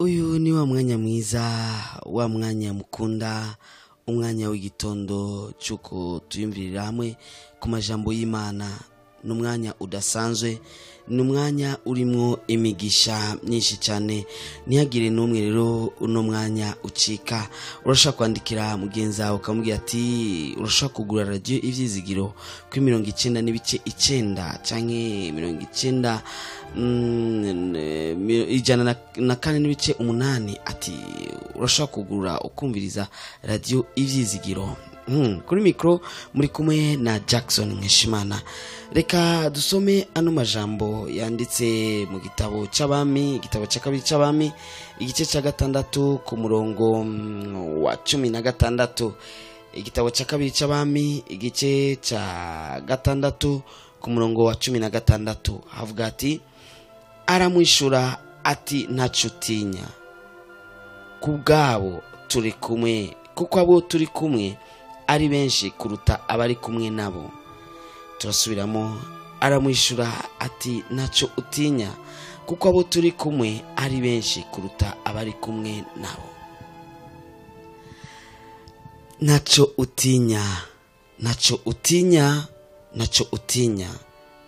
Uyu ni wa mwanya mwiza, wa mwanya mukunda, umwanya w'igitondo cy'uko tuyumvirira hamwe ku majambo y'Imana. Ni umwanya udasanzwe, ni umwanya urimo imigisha myinshi cyane. Ntihagire n'umwe rero uno mwanya ucika. Urashobora kwandikira mugenzi wawe ukamubwira ati urashobora kugura radiyo Ivyizigiro kuri 99.9 canke 90 104.8, ati urashobora kugura ukumviriza radiyo Ivyizigiro. Kuri mikro muri kumwe na Jackson Nkeshimana. Reka dusome ano majambo yanditse mu gitabo c'Abami, igitabo ca kabiri c'Abami, igice ca 6 ku murongo wa 16. Igitabo ca kabiri c'Abami, igice ca 6 ku murongo wa 16, havuga ati: aramwishura ati ntaco utinya, kubwabo turi kumwe, kuko abo turi kumwe ari benshi kuruta abari kumwe nabo. Turasubiramo, aramwishura ati ntaco utinya, kuko abo turi kumwe ari benshi kuruta abari kumwe nabo. Ntaco utinya, ntaco utinya, ntaco utinya,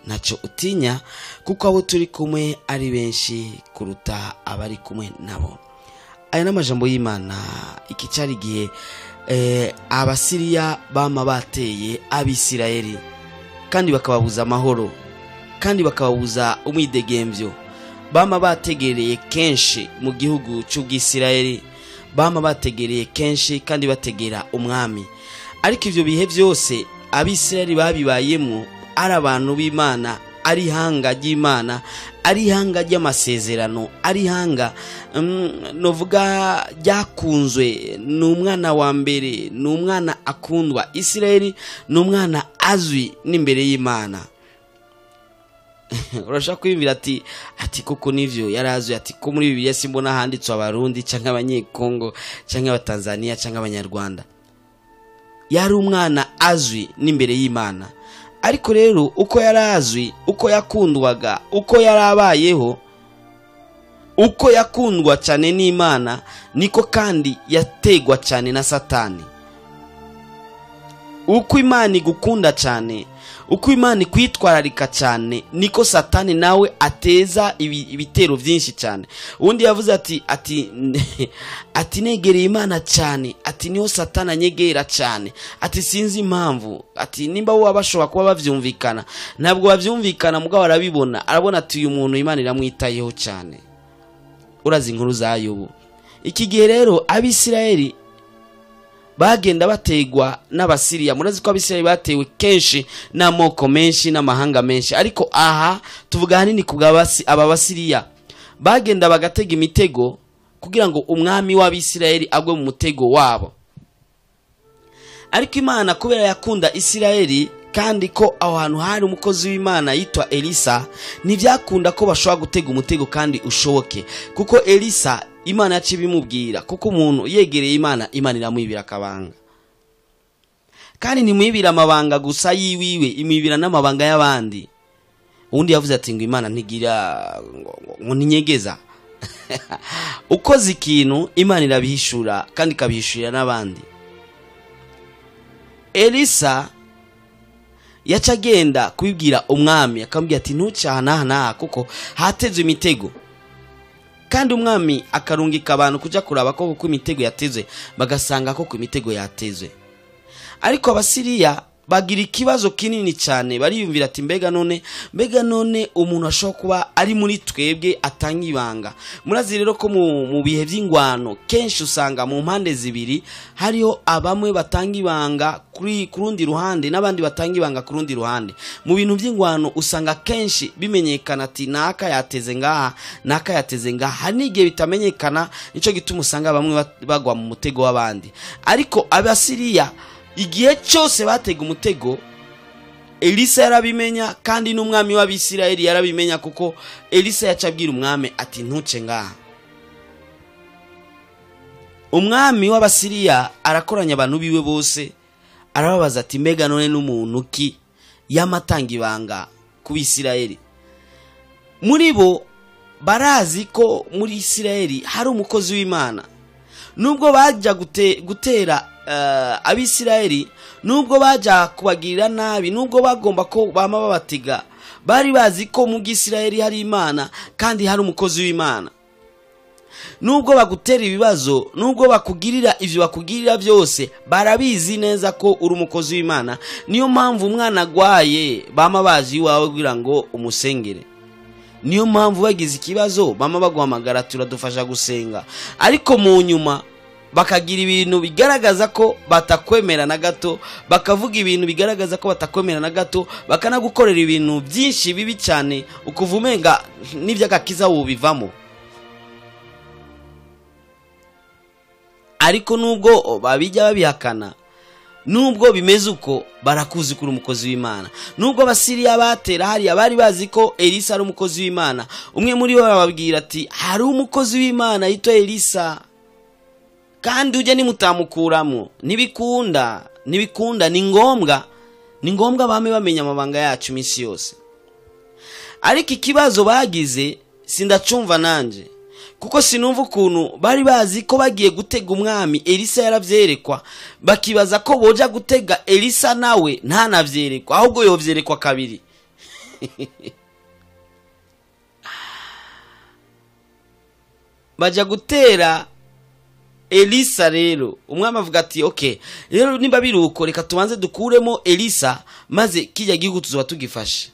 ntaco utinya, kuko abo turi kumwe ari benshi kuruta abari kumwe nabo. Aya ni amajambo y'Imana. Iki cari igihe Abasiriya bama bateye Abisirayeli, kandi bakababuza amahoro, kandi bakababuza umwidegemvyo. Bama bategereye kenshi mu gihugu c'Ubwisirayeli, bama bategereye kenshi kandi bategera umwami. Ariko ivyo bihe vyose Abisirayeli babibayemwo ari abantu b'Imana, ari ihanga ry'Imana, ari ihanga ry'amasezerano, ari ihanga novuga ryakunzwe. Ni umwana wa mbere, ni umwana akundwa. Isirayeli ni umwana azwi n'imbere y'Imana. Urashaka kwiyumvira ati koko nivyo yarazwi, ati ko muri Bibiliya simbona handitswe Abarundi canke Abanyekongo canke Abatanzania canke Abanyarwanda. Yari umwana azwi n'imbere y'Imana. Ariko rero uko yarazwi, uko yakundwaga, uko yarabayeho, uko yakundwa cyane n'Imana, niko kandi yategwa cyane na Satani. Uko Imana igukunda cyane, uko Imana ikwitwararika cyane, niko Satani nawe ateza ibitero byinshi cyane. Undi yavuze ati negereye Imana cyane, ati niho Satani anyegera cyane, ati sinzi impamvu, ati nimba bo bashobora kuba bavyumvikana, ntabwo bavyumvikana, mugabo arabibona, arabona ati uyu muntu Imana iramwitayeho cyane. Urazi inkuru za Yobu. Iki gihe rero Abisirayeli bagenda bategwa n'Abasiriya. Murazi ko Abisirayeli batewe kenshi n'amoko menshi n'amahanga menshi, ariko aha tuvuga hanini ku aba Basiriya. Bagenda bagatega imitego kugira ngo umwami w'Abisirayeli agwe mu mutego wabo. Ariko Imana kubera yakunda Isirayeli, kandi ko aho hantu hari umukozi w'Imana yitwa Elisa, ntivyakunda ko bashobora gutega umutego kandi ushoboke, kuko Elisa Imana yaciye ibimubwira, kuko umuntu yegereye Imana, Imana iramwibira akabanga. Kandi ntimwibira amabanga gusa yiwiwe, imwibira n'amabanga y'abandi. Uwundi yavuze ati ngo Imana ntigira ngo ntinyegeza. Ukoze ikintu Imana irabihishura kandi ikabihishurira n'abandi. Elisa yaca agenda kubibwira umwami, akamubwira ati ntucaha n'aha n'aha kuko hatezwe imitego. Kandi umwami akarungika abantu kuja kuraba ko kuko imitego yatezwe, bagasanga ko imitego yatezwe. Ariko Abasiriya bagira ikibazo kinini cyane, bariyumvira ati mbega none umuntu ashobora kuba ari muri twebwe atanga ibanga. Murazi rero ko mu bihe by'ingwano kenshi usanga mu mpande zibiri hariho abamwe batanga ibanga kuri kurundi ruhande n'abandi batanga ibanga kurundi ruhande. Mu bintu by'ingwano usanga kenshi bimenyekana ati naka yateze ngaha, naka yateze ngaha. Hari n'igihe bitamenyekana, nico gituma usanga bamwe bagwa mu mutego w'abandi. Ariko Abasiriya igihe cyose batega umutego, Elisa yarabimenya, kandi n'umwami w'Abisirayeli yarabimenya, kuko Elisa yacabwira umwami ati ntuce ngaha. Umwami w'Abasiriya arakoranya abantu biwe bose, arababaza ati mbega none n'umuntu ki yamatanga ibanga ku Bisirayeli? Muri bo Barazi ko muri Isirayeli hari umukozi w'Imana. Nubwo bajya gutera Abisirayeli, nubwo bajya kubagirira nabi, nubwo bagomba ko bama babatega, bari bazi ko mu Isirayeli hari Imana kandi hari umukozi w'Imana. Nubwo bagutera ibibazo, nubwo bakugirira ivyo bakugirira byose, barabizi neza ko uri umukozi w'Imana. Niyo mpamvu umwana agwaye bama bazi iwawe kugira ngo umusengere. Niyo mpamvu bagize ikibazo bama baguhamagara turadufasha gusenga. Ariko mu nyuma bakagira ibintu bigaragaza ko batakwemera na gato, bakavuga ibintu bigaragaza ko batakwemera na gato, bakanagukorera ibintu byinshi bibi cyane, ukuvumenga n'iby'agakiza wubivamo. Ariko nubwo babijya babihakana, nubwo bimeze uko, barakuzi kuri umukozi w'Imana. Nubwo Abasiriya batera hariya bari bazi ko Elisa ari umukozi w'Imana. Umwe muri bo arababwira ati hari umukozi w'Imana yitwa Elisa, kandi ujye nimutamukuramo ntibikunda, ntibikunda. Ni ngombwa, ni ngombwa bame bamenya amabanga yacu iminsi yose. Ariko ikibazo bagize sindacumva nanje, kuko sinumva ukuntu bari bazi ko bagiye gutega umwami Elisa yaravyerekwa, bakibaza ko boja gutega Elisa nawe ntanavyerekwa, ahubwo yovyerekwa kabiri. Baja gutera Elisa rero, umwami avuga ati okay, rero nimba biruko reka tubanze dukuremo Elisa maze kijya gihugu tuzoba tugifashe.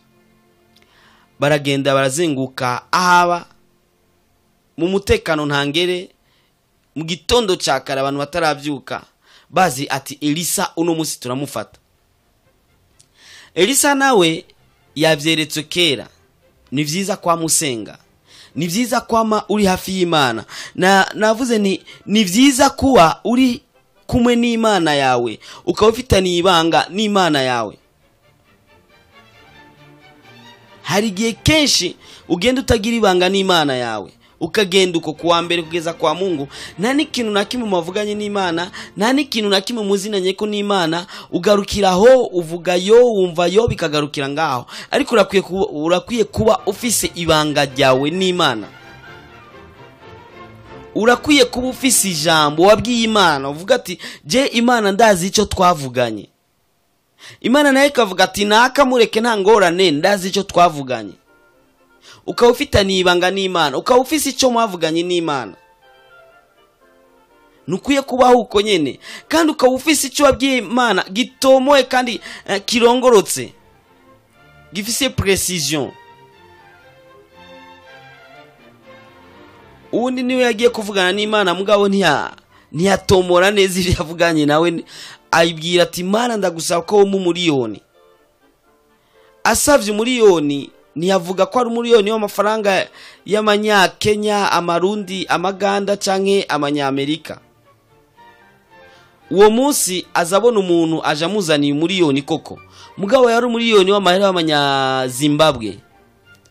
Baragenda barazenguka ahaba mu mutekano ntangere. Mu gitondo ca kare abantu bataravyuka bazi ati Elisa uno musi turamufata. Elisa nawe yavyeretswe kera. Ni vyiza kwa musenga, ni vyiza kwama uri hafi y'Imana. Na navuze ni vyiza kuba uri kumwe n'Imana yawe, ukaba ufitaniye ibanga n'Imana yawe. Hari igihe kenshi ugenda utagira ibanga n'Imana yawe, ukagenda uko kuwa mbere kugeza kwa Mungu, nta n'ikintu na kimwe muvuganye n'Imana, nta n'ikintu na kimwe muzinanye ko n'Imana, ugarukiraho uvuga yo wumva yo bikagarukira ngaho. Ariko urakwiye kuba ufise ibanga ryawe n'Imana. Urakwiye kuba ufise ijambo wabwiye Imana, uvuga ati je Imana ndazi icyo twavuganye. Imana nayo ikavuga ati nakamureke nta ngorane, ndazi icyo twavuganye. Ukaba ufitaniye ibanga n'Imana, ukaba ufise icyo mwavuganye n'Imana. Nukwiye kubaho uko nyene, kandi ukaba ufise icyo wabwiye Imana gitomoye kandi kirongorotse, gifise precision. Uwundi niwe yagiye kuvugana n'Imana, mugabo ntiyatomora neza ibyo yavuganye nawe, ayibwira ati Imana ndagusaba ko wumpa umuriyoni. Asavye umuriyoni ntiyavuga ko ari umuriyoni w'amafaranga y'amanyakenya, amarundi, amaganda canke amanyamerika. Uwo munsi azabona umuntu aje amuzaniye umuriyoni koko, mugabo yari umuriyoni w'amahera y'amanyazimbabwe.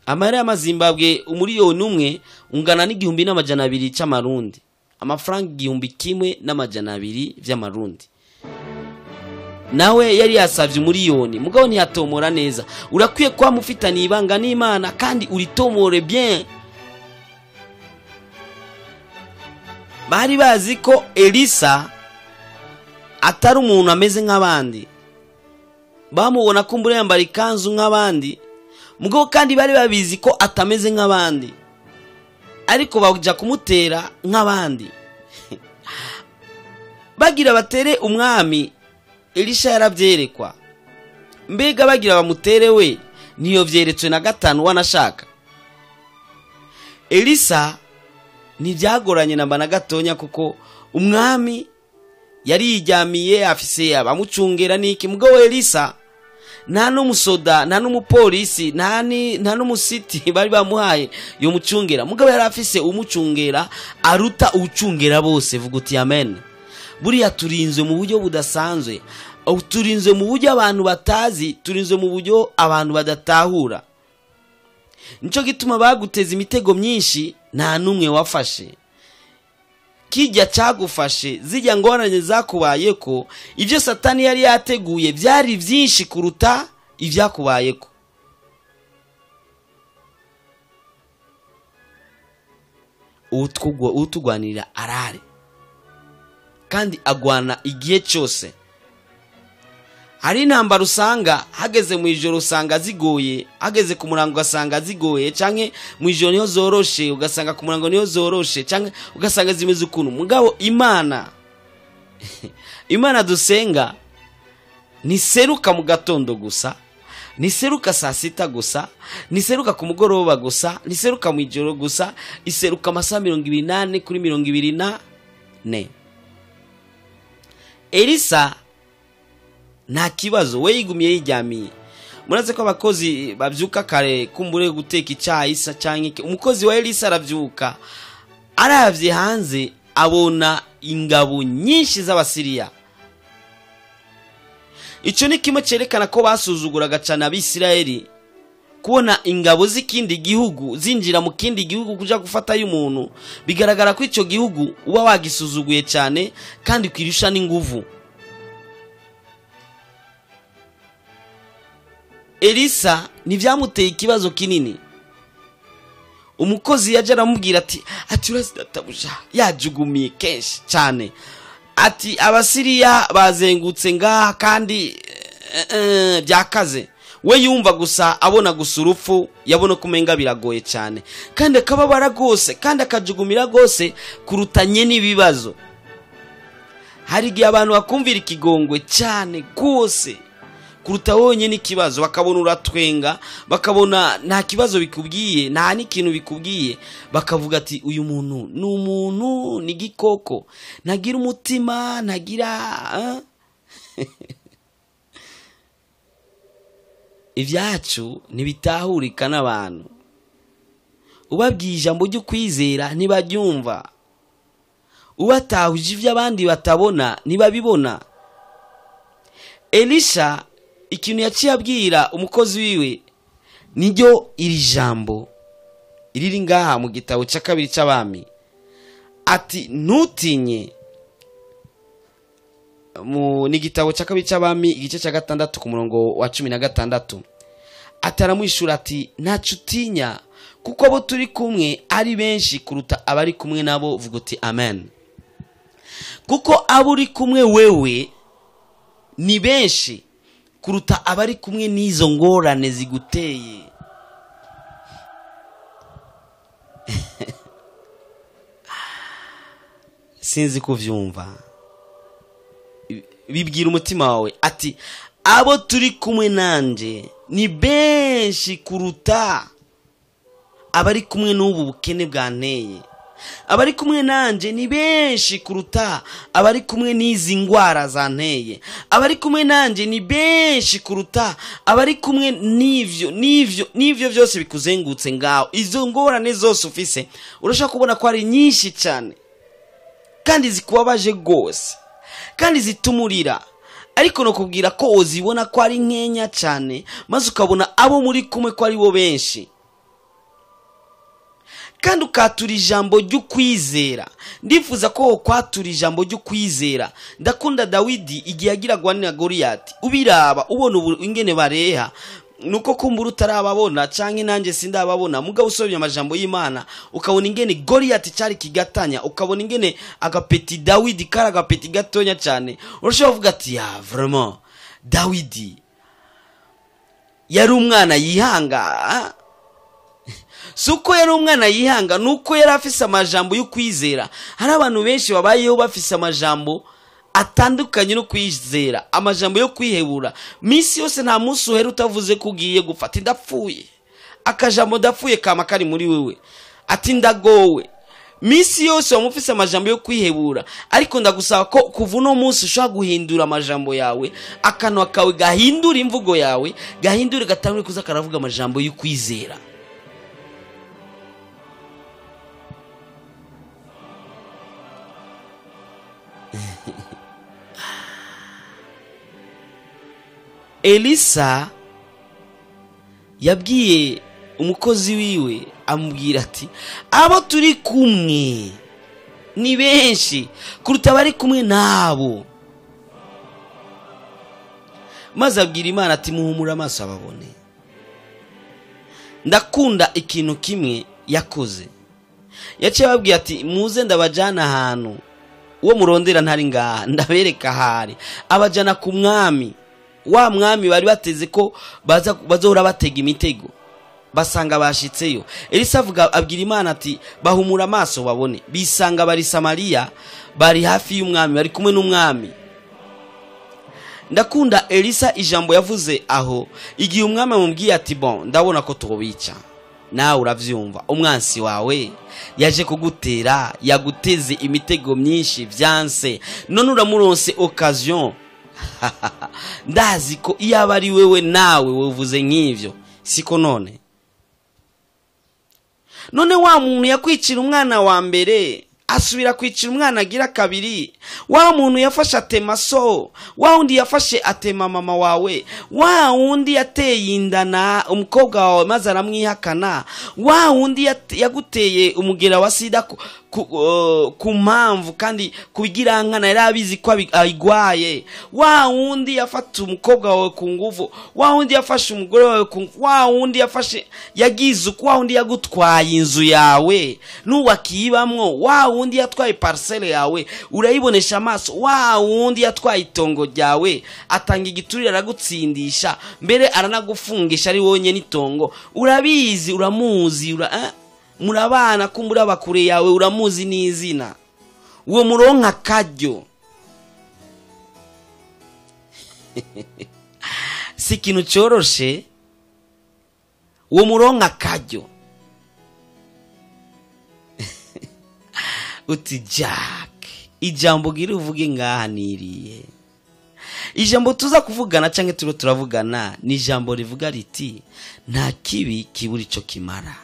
Amahera y'amazimbabwe umuriyoni umwe ungana n'1200 c'amarundi, amafaranga 1200 vy'amarundi. Nawe yari yasavye umuriyoni, mugabo ntiyatomora neza. Urakwiye kuba mufitaniye ibanga n'Imana kandi uritomore bien. Bari bazi ko Elisa atari umuntu ameze nk'abandi, bamubona kumbura yambara ikanzu nk'abandi, mugabo kandi bari babizi ko atameze nk'abandi, ariko baja kumutera nk'abandi. Bagira batere umwami Elisha yaravyerekwa. Mbega bagira bamutere we niyo vyeretswe na gatanu wanashaka. Elisa ntibyagoranye namba na gatonya, kuko umwami yari yijyamiye afise abamucungera niki. Mugabo Elisa nta n'umusoda, nta n'umupolisi, nta n'umusiti bari bamuhaye yo mucungera. Mugabo yari afise umucungera aruta ucungera bose. Vuga uti amen. Buriya turinzwe mu buryo budasanzwe, turinzwe mu buryo abantu batazi, turinzwe mu buryo abantu badatahura. Nico gituma baguteza imitego myinshi nta numwe wafashe. Kijya cyagufashe, zijya ngorane zakubayeko, ibyo Satani yari yateguye byari byinshi kuruta ibyakubayeko. Utugwanirira arare kandi agwana igihe cyose. Hari intambara usanga hageze mu ijoro usanga zigoye, hageze ku murango ugasanga zigoye, canke mu ijoro niho zoroshe, ugasanga ku murango niho zoroshe, canke ugasanga zimeze ukuntu. Mugabo Imana dusenga niseruka mu gatondo gusa, niseruka saa sita gusa, niseruka ku mugoroba gusa, niseruka mu ijoro gusa, iseruka amasaha 24 kuri 24. Elisa nta kibazo, we yigumiye yiryamiye. Muraze ko abakozi bavyuka kare kumbure guteka icyayi sa canke umukozi wa Elisa aravyuka, aravye hanze abona ingabo nyinshi z'Abasiriya. Ico ni kimwe cerekana ko basuzuguraga cyane Abisirayeli, kubona ingabo z'ikindi gihugu zinjira mu kindi gihugu kuja gufata y'umuntu, bigaragara ko ico gihugu uba wagisuzuguye cyane kandi kwirusha n'inguvu. Elisa ntivyamuteye ikibazo kinini. Umukozi yaje aramubwira ati urazi databuja, yajugumiye kenshi cyane, ati Abasiriya bazengutse ngaha kandi byakaze. We yumva gusa abona gusa urupfu, yabona kumenga biragoye cyane, kandi akababara gose, kandi akajugumira gose kurutanye n'ibibazo. Hari igihe abantu bakumvira ikigongwe cyane gose kuruta wonye n'ikibazo, bakabona uratwenga, bakabona nta kibazo bikubwiye, nta n'ikintu bikubwiye, bakavuga ati uyu muntu ni umuntu, ni igikoko, ntagira umutima, ntagira Ibyacu ntibitahurika n'abantu. Ubabwiye ijambo ryo kwizera ntibaryumva, ubatahuje ibyo abandi batabona ntibabibona. Elisha ikintu yaciye abwira umukozi wiwe niryo iri jambo riri ngaha mu gitabo cya kabiri cy'Abami, ati ntutinye. Ni igitabo cya kabiri cy'Abami igice cya 6 ku murongo wa 16. Ataramwishura ati ntacu utinya, kuko abo turi kumwe ari benshi kuruta abari kumwe nabo. Vuga uti amen. Kuko abo uri kumwe wewe ni benshi kuruta abari kumwe n'izo ngorane ziguteye. Sinzi kuvyumva. Bibwira umutima wawe ati abo turi kumwe nanje ni benshi kuruta abari kumwe n'ubu bukene bwanteye. Abari kumwe nanje ni benshi kuruta abari kumwe n'izi ngwara zanteye. Abari kumwe nanje ni benshi kuruta abari kumwe n'ivyo n'ivyo n'ivyo byose bikuzengutse ngaho. Izo ngorane zose ufise urashaka kubona ko ari nyinshi cyane kandi zikubabaje gose kandi zitumurira, ariko no kubwira ko uzibona ko ari nkenya cyane, maze ukabona abo muri kumwe ko ari bo benshi, kandi ukatura ijambo ry'ukwizera. Ndifuza ko kwatura ijambo ry'ukwizera. Ndakunda Dawidi igihe yagiragwa na Goliyati, ubiraba ubona ingene bareha, nuko kumbura utarababona canke nanjye sindababona, mugabo usomye amajambo y'Imana ukabona ingene Goliyati cyari kigatanya, ukabona ingene agapeti Dawidi kari agapeti gatonya cyane, urashobora kuvuga ati ya vraiment Dawidi yari umwana yihanga. Suko yari umwana yihanga nuko yari afise amajambo y'ukwizera. Hari abantu benshi babayeho bafise amajambo atandukanye no kwizera, amajambo yo kwihebura. Misi yose nta munsi uhera utavuze ko ugiye gufata ndapfuye, akajambo ndapfuye kama kari muri wewe, ati ndagowe. Misi yose wamufise amajambo yo kwihebura, ariko ndagusaba ko kuva uno munsi ushobora guhindura amajambo yawe, akanwa kawe gahindura imvugo yawe, gahindure gatangure kuza karavuga amajambo yo kwizera. Elisa yabwiye umukozi wiwe amubwira ati abo turi kumwe ni benshi kuruta abari kumwe nabo. Maze abwira Imana ati muhumure amaso ababone. Ndakunda ikintu kimwe yakoze. Yaciye ababwiye ati muze ndabajana ahantu uwo murondera ntari ngaha, ndabereka ahari. Abajana ku mwami, wa mwami bari bateze ko bazohora batega imitego, basanga bashitseyo. Elisa avuga, abwira Imana ati bahumura amaso babone. Bisanga bari Samariya, bari hafi y'umwami, bari kumwe n'umwami. Ndakunda Elisa ijambo yavuze aho igihe umwami amubwiye ati bon, ndabona ko tubica, nawe uravyumva, umwansi wawe yaje kugutera, yaguteze imitego myinshi vyanse, none uramuronse occasion. Ndazi ko iyo aba ari wewe nawe wovuze nk'ivyo, siko? None none wa muntu yakwicira umwana wa mbere asubira kwicira umwana agira kabiri, wa muntu yafashe atema so, wa wundi yafashe atema mama wawe, wa wundi yateye indana umukobwa wawe maze aramwihakana, wa wundi yaguteye umugera wa sida ku mpamvu kandi kugira nkana yari abizi ko ayigwaye, wa wundi yafata umukobwa wawe ku nguvu, wa wundi yafashe umugore wawe ku nguvu, wa wundi yafashe yagize uko, wa wundi yagutwaye inzu yawe n'uwakiyibamwo, wa wundi yatwaye parcelle yawe urayibonesha amaso, wa wundi yatwaye itongo ryawe atanga igiturire aragutsindisha, mbere aranagufungisha ari wonye n'itongo, urabizi, uramuzi, murabana kumbura bakure yawe, uramuzi n'izina, uwo muronka karyo. Si ikintu cyoroshe, uwo muronka karyo. Uti Jack, ijambo gira uvuge ngaha niriye. Ijambo tuza kuvugana canke turo turavugana ni ijambo rivuga riti nta kibi kibura ico kimara.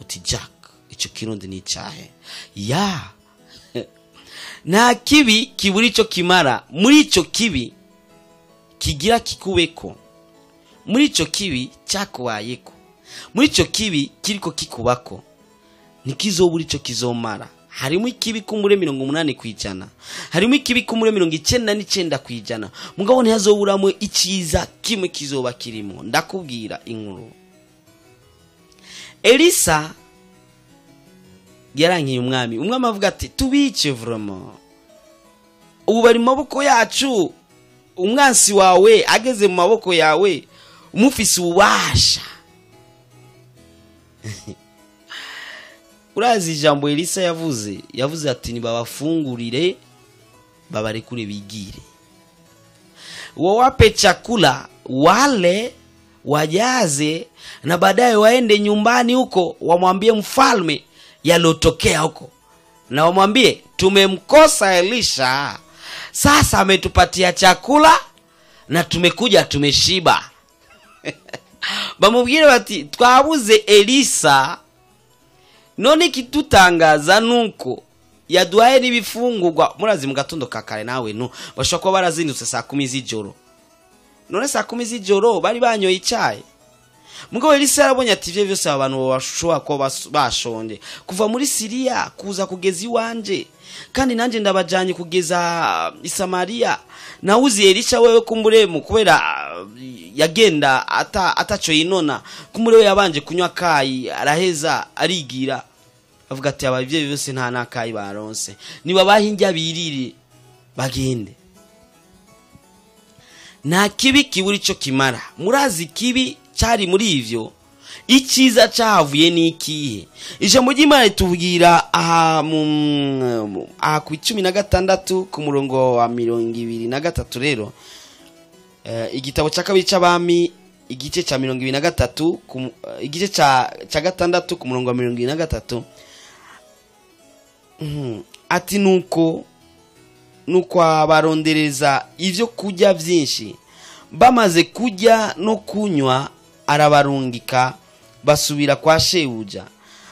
Uti Jack, ico kirundi ni icahe? Ya nta kibi kibura ico kimara. Muri ico kibi kigira kikubeko, muri ico kibi cyakubayeko, muri ico kibi kiriko kikubako, ntikizobura ico kizomara. Harimo ikibi kumure 80%, harimo ikibi kumure 99%, mugabo ntihazoburamo icyiza kimwe kizoba kirimo. Ndakubwira inkuru. Elisa yarankiye umwami, umwami avuga ati tubice vraiment, ubu bari mu maboko yacu, umwansi wawe ageze mu maboko yawe umufise ububasha. Urazi ijambo Elisa yavuze, yavuze ati nibabafungurire babarekure bigire, wawape chakula wale wajaze, na baadaye waende nyumbani huko wamwambie mfalme yalotokea huko, na wamwambie tumemkosa Elisha, sasa ametupatia chakula na tumekuja tumeshiba. Bamubwire bati twabuze Elisa, none ikitutangaza nuko yaduhaye n'ibifungurwa. Murazi mu gatondo ka kare nawe no bashobora kuba barazindutse saa 10 z'ijoro, none saa 10 z'ijoro bari banyoye icyayi. Mugabo Elisa yarabonye ati ivyo byose abantu bashobora kuba bashonje kuva muri Siriya kuza kugeza iwanje, kandi nanje ndabajanye kugeza i Samariya. Nawuzi Elisha wewe kumburemu kubera yagenda ataco yinona, kumure yabanje kunywa kayi araheza arigira, avuga ati aba ivyo byose nta nakayi baronse, nibabaha indya birire bagende. Nta kibi kibura ico kimara. Murazi kibi cyari muri ivyo, icyiza cyahavuye ni ikihe? Ijambo ry'Imana ritubwira aha ku 16 ku murongo wa 23. Rero igitabo cya kabiri cy'abami igice cya 23, igice cya 6 ku murongo wa 23, ati nuko abarondereza ivyo kurya byinshi, bamaze kurya no kunywa arabarungika basubira kwa shebuja.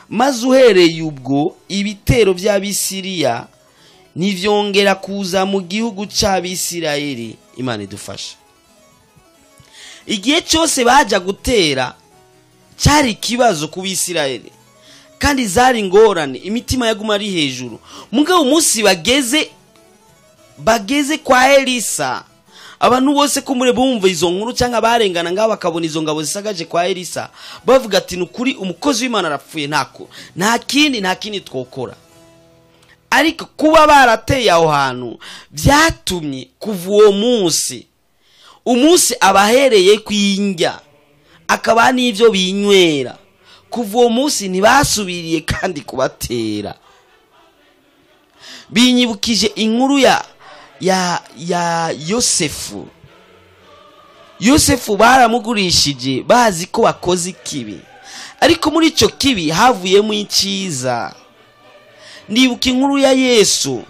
Maze uhereye ubwo ibitero by'Abisiriya ntivyongera kuza mu gihugu c'Abisirayeli. Imana idufasha. Igihe cyose baja gutera cyari ikibazo ku Bisirayeli, kandi zari ingorane, imitima yaguma ari hejuru. Mugabo umunsi bageze kwa Elisa, Abantu bose kumure bumva izo nkuru cyangwa barengana ngaho bakabona izo ngabo zisagaje kwa Elisa, bavuga ati nukuri umukozi w'Imana arapfuye, ntako nta kindi twokora. Ariko kuba barateye aho hantu byatumye kuva uwo munsi, umunsi abahereye kwinjya akaba n'ibyo binywera, kuva uwo munsi ntibasubiriye kandi kubatera. Binyibukije inkuru ya Yosefu. Yosefu baramugurishije bazi ko bakoze ikibi, ariko muri ico kibi havuyemo icyiza. Ndibuka inkuru ya Yesu.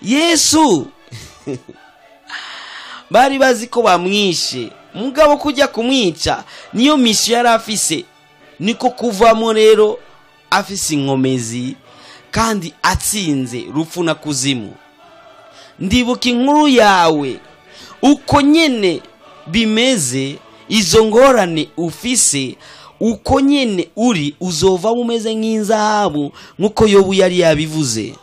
Yesu bari bazi ko bamwishe, mugabo kujya kumwica niyo mission yari afise, niko kuvamo rero afise inkomezi kandi atsinze rupfu na kuzimu. Ndibuka inkuru yawe uko nyene bimeze, izo ngorane ufise uko nyene uri, uzova umeze nk'inzahabu nkuko Yobu yari yabivuze.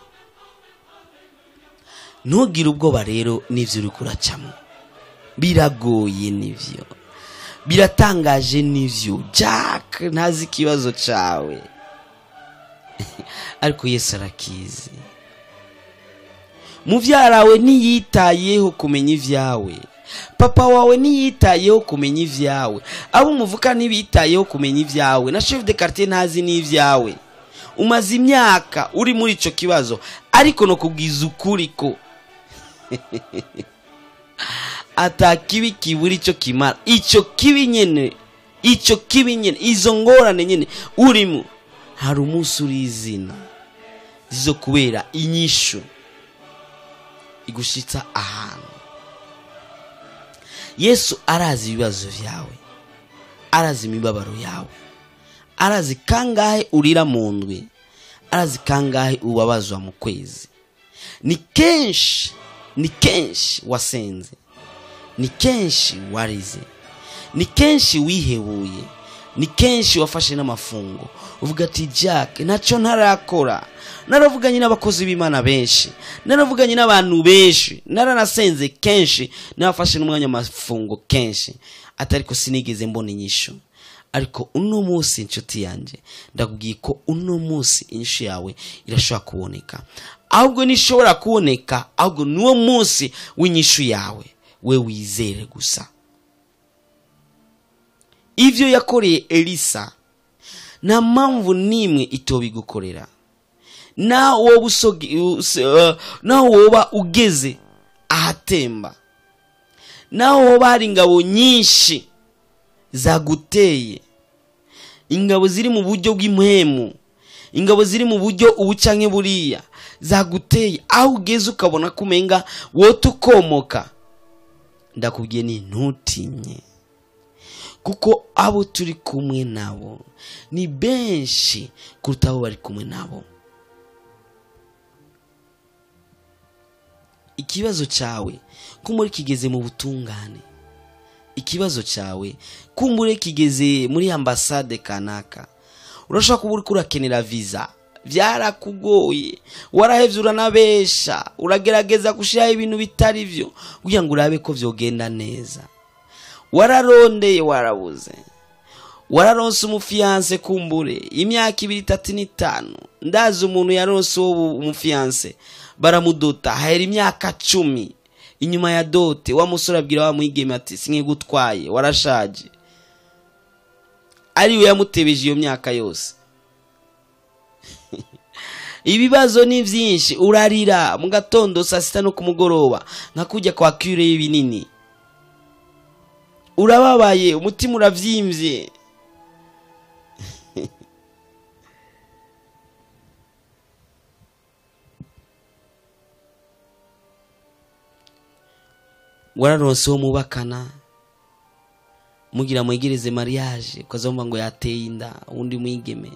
Ntugire ubwoba rero n'ivyo uri kuracamo, biragoye nivyo, biratangaje nivyo. Jack ntazi ikibazo cawe ariko Yesu arakizi. Muvyarawe ntiyitayeho kumenya ivyawe, papa wawe ntiyitayeho kumenya ivyawe, abo umuvuka ntibitayeho kumenya ivyawe, na chef de quartier ntazi n'ivyawe. Umaze imyaka uri muri ico kibazo, ariko no kubwiza ukuri ko atakibi kiburi ico kimara. Ico kibi nyene, ico kibi nyene, izo ngorane nyene urimo, hari umunsi urizina zizo kubera inyishu igushitsa ahantu. Yesu arazi ibibazo vyawe, arazi imibabaro yawe, arazi kangahe urira mu ndwi, arazi kangahe ubabazwa mu kwezi. Ni kenshi, ni kenshi wasenze, ni kenshi warize, ni kenshi wihebuye, ni kenshi wafashe n'amafungo uvuga ati Jack ntacyo ntarakora, naravuganye n'abakozi b'Imana benshi, naravuganye n'abantu benshi, naranasenze kenshi, nafashe n'umwanya amafungo kenshi, atariko sinigeze mbona inyishu. Ariko uno munsi inshuti yanje ndakubwiye ko uno munsi inyishu yawe irashobora kuboneka. Ahubwo nishobora kuboneka, ahubwo nuwo munsi w'inyishu yawe, we wizere gusa. Ivyo yakoreye Elisa nta mpamvu nimwe itobigukorera. Naho woba ugeze ahatemba, naho woba hari ingabo nyinshi zaguteye, ingabo ziri mu buryo bw'impwemu, ingabo ziri mu buryo ubu canke buriya zaguteye, aho ugeze ukabona kumenga wote ukomoka, ndakubwiye ni ntutinye, kuko abo turi kumwe nabo ni benshi kuruta abo bari kumwe nabo. Ikibazo cyawe kumbure kigeze mu butungane, ikibazo cyawe kumbure kigeze muri ambasade kanaka, urashobora kuba uriko urakenera visa, byarakugoye, warahevye uranabesha, uragerageza gushiraho ibintu bitari vyo kugira ngo urabe ko vyogenda neza, wararondeye warabuze, wararonse umufiance kumbure imyaka 2 3 5. Ndazi umuntu yaronse uwo umufiance baramudota hahera imyaka 10 inyuma ya dote, wa musore abwira wa mwigeme ati sinkigutwaye warashaje, ari we yamutebeje iyo myaka yose. Ibibazo ni byinshi, urarira mu gatondo saa 6 no kumugoroba nka kujya kwa cure y'ibinini, urababaye, umutima uravyimbye. Wararonse uwo mubakana mugira mwegereze mariage, ukazumva ngo yateye inda undi mwigeme,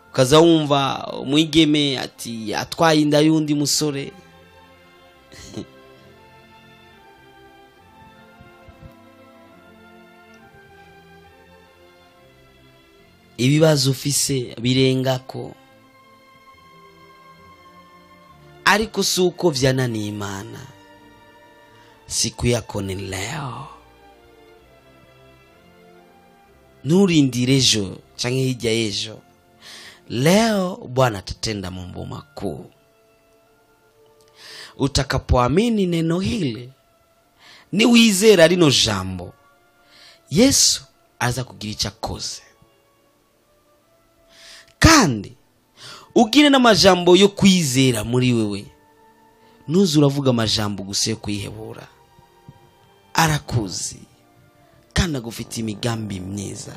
ukazumva umwigeme ati atwaye inda y'undi musore. Ibibazo ufise birengako, ariko si uko vyananiye Imana, Siku yako ni leo. Nturindire ejo canke hirya y'ejo. Leo Bwana atatenda mambo makuu. Utakapoamini neno hili, ni wizera rino jambo, Yesu aza kugira icyo akoze. Kandi ugire n'amajambo yo kwizera muri wewe. Ntuze uravuga amajambo gusa yo kwihebura. Arakuzi kandi agufitiye imigambi myiza.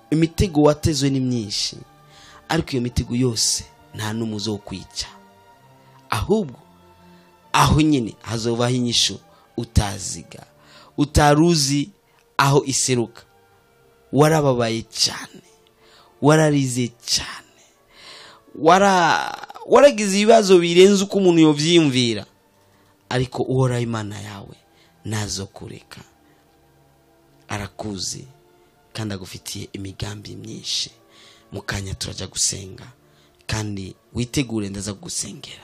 Imitego watezwe ni myinshi, ariko iyo mitego yose nta n'umwe uzokwica. Ahubwo aho nyine hazobaho inyishu utaziga, utaruzi aho iseruka. Warababaye cyane, wararize cyane, waragize ibibazo birenze uko umuntu yovyiyumvira, ariko Uhoraho Imana yawe ntazokureka. Arakuzi kandi agufitiye imigambi myinshi. Mu kanya turaja gusenga, kandi witegure ndaza kugusengera.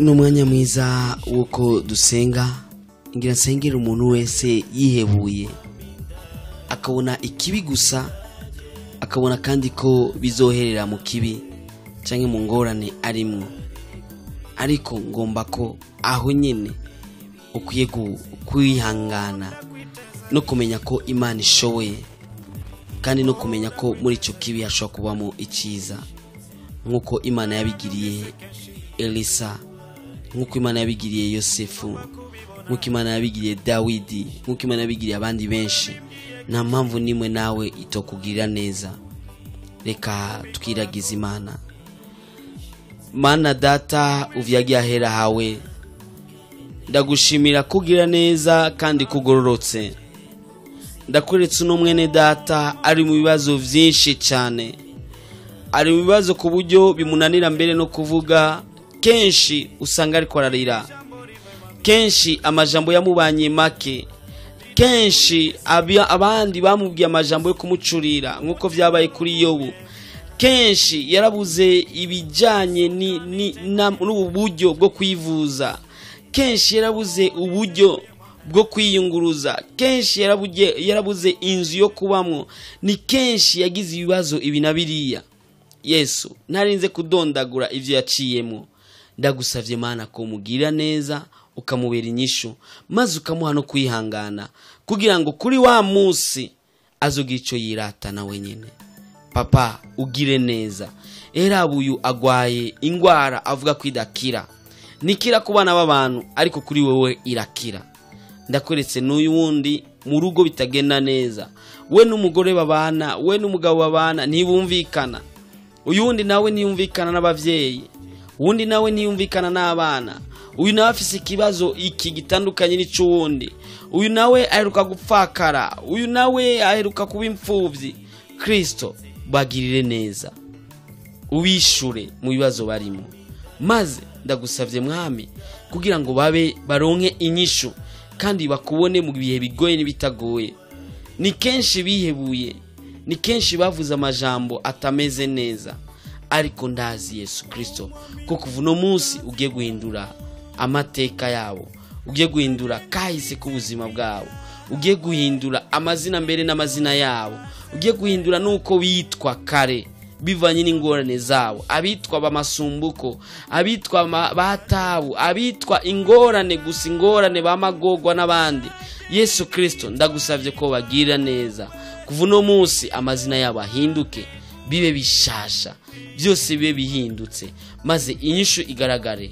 Ni umwanya mwiza w'uko dusenga. Ngira nsengere umuntu wese yihebuye, akabona ikibi gusa, akabona kandi ko bizoherera mu kibi canke mu ngorane arimwo. Ariko ngomba ko aho nyene ukwiye kwihangana no kumenya ko Imana ishoboye, kandi no kumenya ko muri ico kibi hashobora kubamo iciza, nk'uko Imana yabigiriye Elisa, nk'uko Imana yabigiriye Yosefu, nk'uko Imana yabigiriye Dawidi, nk'uko Imana yabigiriye abandi benshi. Nta mpamvu nimwe nawe itokugirira neza. Reka twiragize Imana. Mana Data uvyagiye ahera hawe, ndagushimira kugira neza kandi kugororotse. Ndakweretse uno mwene data ari mu bibazo vyinshi cyane, ari mu bibazo ku buryo bimunanira mbere no kuvuga. Kenshi usanga ariko ararira, kenshi amajambo yamubanye make, kenshi abandi bamubwiye amajambo yo kumucurira nk'uko vyabaye kuri Yobu. Kenshi yarabuze ibijanye n'ubu buryo bwo kwivuza, kenshi yarabuze uburyo bwo kwiyunguruza, kenshi yarabuze inzu yo kubamwo, ni kenshi yagize ibibazo ibi na biriya. Yesu, ntarinze kudondagura ivyo yaciyemo. Ndagusavye Mana ko umugira neza, ukamubera inyishu, maze ukamuha no kwihangana, kugira ngo kuri wa munsi azogira ico yiratana wenyene. Papa, ugire neza. Era uyu agwaye ingwara avuga ko idakira, nikira ku bana b'abantu, ariko kuri wewe irakira. Ndakweretse n'uyu wundi mu rugo bitagenda neza, we n'umugore babana, we n'umugabo babana ntibumvikana, uyu wundi nawe ntiyumvikana n'abavyeyi, uwundi nawe ntiyumvikana n'abana, uyu nawe afise ikibazo iki gitandukanye n'ic'uwundi, uyu nawe aheruka gupfakara, uyu nawe aheruka kuba imfuvyi. Kristo, bagirire neza, ubishure mu bibazo barimo, maze ndagusavye Mwami kugira ngo babe baronke inyishu kandi bakubone mu bihe bigoye n'ibitagoye. Ni kenshi bihebuye, ni kenshi bavuze amajambo atameze neza, ariko ndazi Yesu Kristo ko kuva uno munsi ugiye guhindura amateka yabo, ugiye guhindura kahise k'ubuzima bwabo, ugiye guhindura amazina mbere n'amazina yabo, ugiye guhindura nuko bitwa kare bivanye n'ingorane zabo, abitwa bamasumbuko, abitwa batabu, abitwa ingorane gusa, ingorane bamagogwa n'abandi. Yesu Kristo, ndagusavye ko bagira neza kuva uno munsi amazina yabo ahinduke, bibe bishasha, byose bibe bihindutse, maze inyishu igaragare.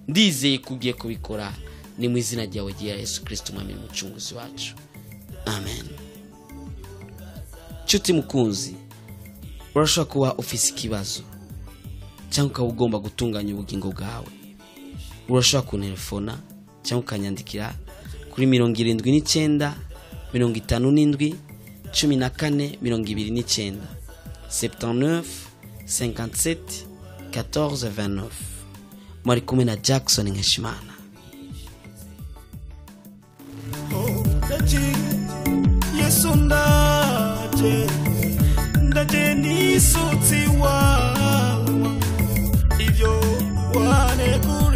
Ndizeye kugiye kubikora, ni mu izina ryawe rya Yesu Kristo Mwami n'Umucunguzi wacu, amen. Nshuti mukunzi, urashobora kuba ufise ikibazo cyangwa ukaba ugomba gutunganya ubugingo bwawe, urashobora kuntelefona cyangwa ukanyandikira kuri 79 57 14 29, 79 57 14 29. Mwari kumwe na Jackson Nkeshimana. Yesu ndaje, ndaje nisutsi wawe, ivyo waneguriye.